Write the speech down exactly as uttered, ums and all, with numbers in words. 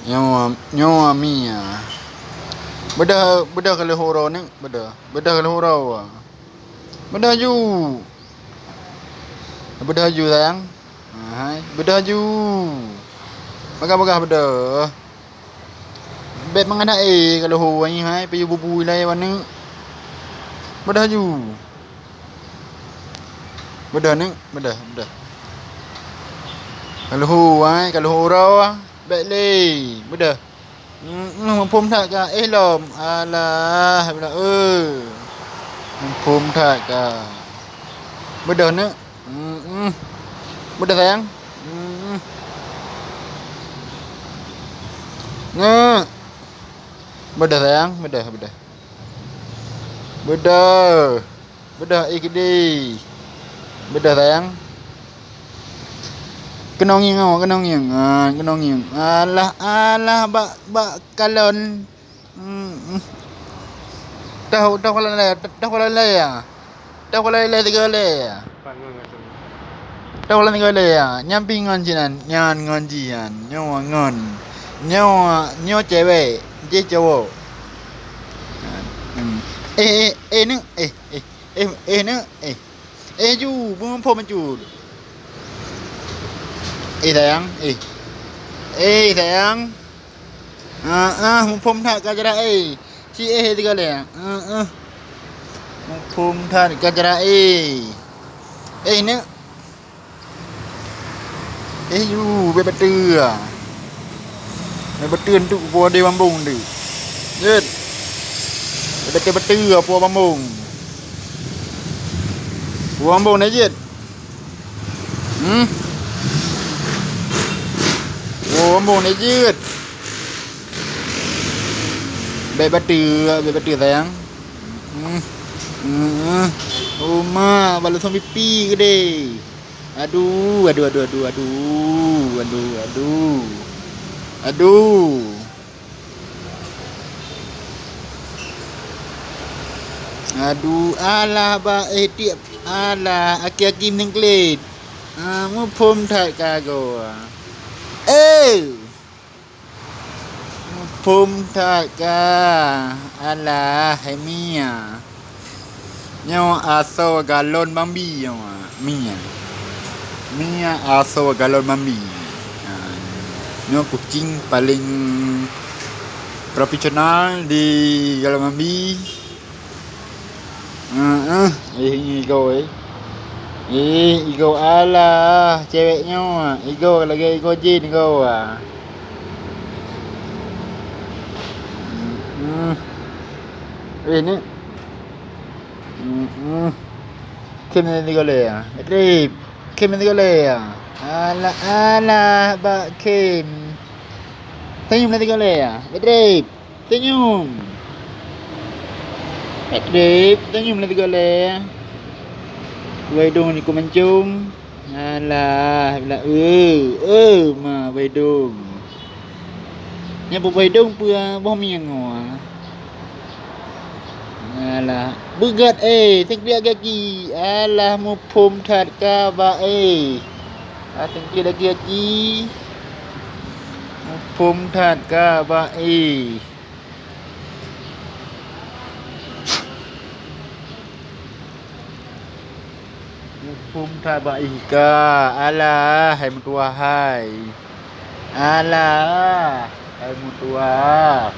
Nyoe, nyoe Mia. Beudôh, beudôh ka lheueh uroe nyoe, beudôh. Beudôh ka lheueh uroe. Beudôh ju. Beudôh ju sayang. Ha, hai, beudôh ju. Bagah-bagah beudôh. Bèk mangat hai ka lheueh uroe hai, payah bubui lai waneuk. Beudôh ju. Beudôh nyoe, beudôh, beudôh. Ka lheueh uroe hai, ka lheueh uroe. Bèk lé. Beudôh. Hmm, muphom that ka. Eh lom. Alah, beudôh, eh. Muphom that ka. Beudôh nyoe. Hmm. Beudôh sayang. Hmm. Nyoe. Beudôh sayang, beudôh, beudôh. Beudôh. Beudôh, eh, keudéh. Beudôh sayang. Keunong ngieng, oh, keunong ngieng. Ah, keunong ngieng. Alah, alah, bak, bak kalon. Hmm, hmm. Toh, toh kalon lé, toh kalon lé ya. Toh kalon lé tiga lé ya. Toh kalon tiga lé ya. Nyan pih ngon sinan, nyan ngon jihan. Nyoe ngon. Nyoe, nyoe cewek, jih cowok. Hmm. Eh, eh, eh, nyoe, eh, eh. Eh, eh, nyoe, eh. Eh, ju, beumeupom ju. Eh, sayang, eh. Eh, sayang. Ah, ah, muphom that ka jarak, eh. Ci eh tiga lé. Ah, ah. Muphom that ka jarak, eh. Eh, nyoe. Eh, ju, bèk bateue. Bèk bateue untuk po di bambong tu. Jeuet. Bèk bateue-bateue po bambong. Po bambong na jeuet. Hmm? Po bambong na jeuet. Bèk bateue, bèk bateue sayang. Hmm. Hmm. Oh ma, balu song pipi gede. Aduh, aduh, aduh, aduh, aduh, aduh, aduh. Aduh. Aduh, alah bak eh tiep. Alah, aki-aki meunengklet. Ah, muphom that ka goe. Eh! Muphom that ka. Alah, hai Mia. Nyoe asoe galon mambi nyoe, Mia. Mia asoe galon mambi. Ha, nyoe kucing paling profesional di galon mambi. Heeh, eh, igoe, eh. Eh, igoe, alah, cewek nyoe, igoe lagèe igoe jin igoe, ah. Hmm. Eh, ni. Hmm. Khem ni tiga lé, ah. Trip. Khem ni tiga lé, ah. Alah, alah, bak khem. Senyum ni tiga lé, ah. Trip. Senyum. Trip, senyum lah tiga lé. Bak idong ni ku mancung. Alah, alah, eh, eh, ma bak idong. Nyan bak idong peue boh mieng nyoe. Alah, beugat eh, sengkriak gaki. Alah, muphom that ka bak eh. Ah, sengkriak gaki. Muphom that ka bak eh. Muphom that bak ih ka. Alah, hai meutuah hai. Alah, hai meutuah.